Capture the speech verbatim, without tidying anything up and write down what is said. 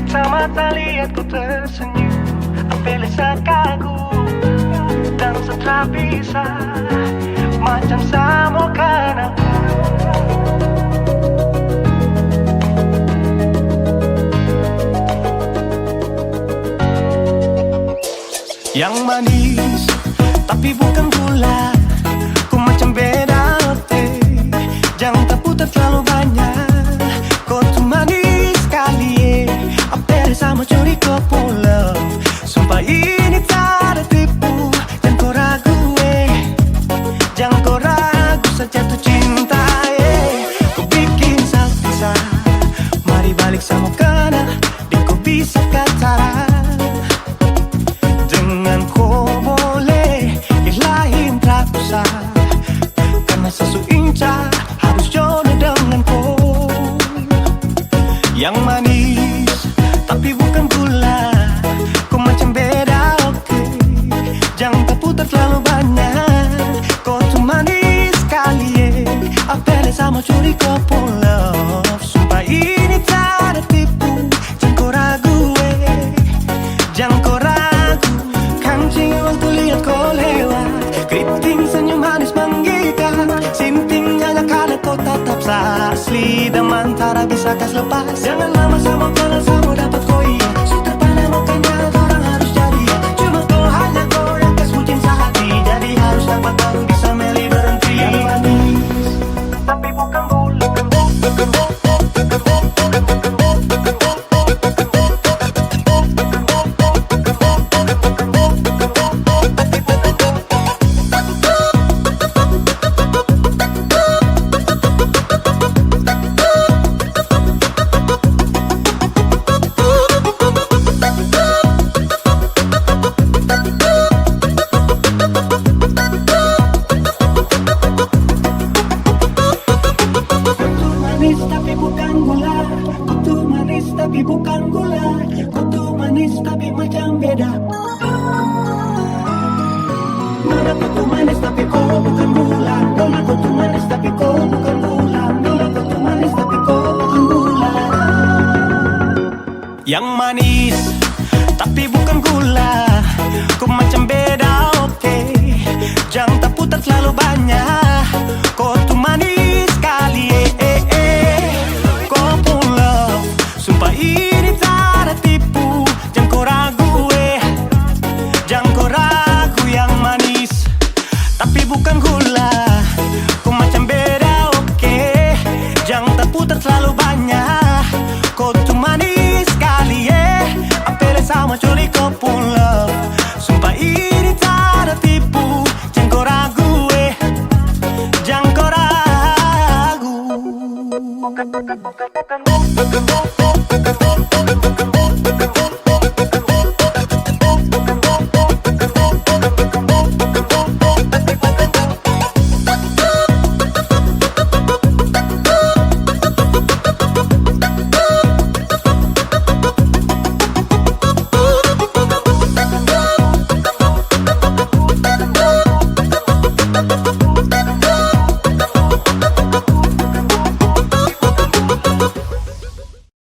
Sama tak lihat ku tersenyum, ampe lesa kagum dan setra bisa macam samo kana. Yang manis, tapi bukan gula. Ko macam beda te. Jangan taputar terlalu banyak. Ko tu manis kali ye. Apel sama curi ko pulang. Sumpah ini tak ada tipu. Jangan ko ragu eh. Jangan ko ragu saat jatuh cinta eh. Ko bikin satu sa. Mari balik sama kana. Deng ko bisa katarak. Dengan ko boleh ih lain tra kusah. Karena sa su incar harus jodoh dengan ko. Yang manis tapi bukan gula. Ko macam beda oke. Jangan taputar terlalu banyak. Ko tu manis kali ye. Apel sama curi ko pulang. Sumpah ini tak ada tipu. Jangan ko ragu eh. Jangan ko ragu. Kancing waktu lihat ko lewat. Keriting senyum manis menggigit. Sinting hanya karena ko tatap sa asli. Dan mantara bisa kas lepas. Jangan lama sama kalah sama dapat ko iya. Su terpana makanya orang harus jadi. Cuma ko hanya ko yang kas bucin sehati. Jadi harus dapat baru bisa meli berhenti. Yang manis tapi bukan bulan. Kutu manis tapi bukan gula. Kutu manis tapi bukan gula. Kutu manis tapi macam beda. Nona kutu manis tapi ko bukan gula. Nona kutu manis tapi ko bukan gula. Nona kutu manis tapi ko bukan gula. Yang manis tapi bukan gula. Ko macam beda oke. Jangan taputar terlalu banyak. Ko tu manis kali eh, eh, eh. Ko pulang. Sumpah ini tak ada tipu. Jangan ko ragu eh. Jangan ko ragu yang manis tapi bukan gula. Ko macam beda oke. Jangan taputar terlalu banyak. Ko tu manis kali eh. Apel sama curi ko pulang. Sumpah ini tak ada tipu. Jangan ko ragu eh. Jangan ko ragu.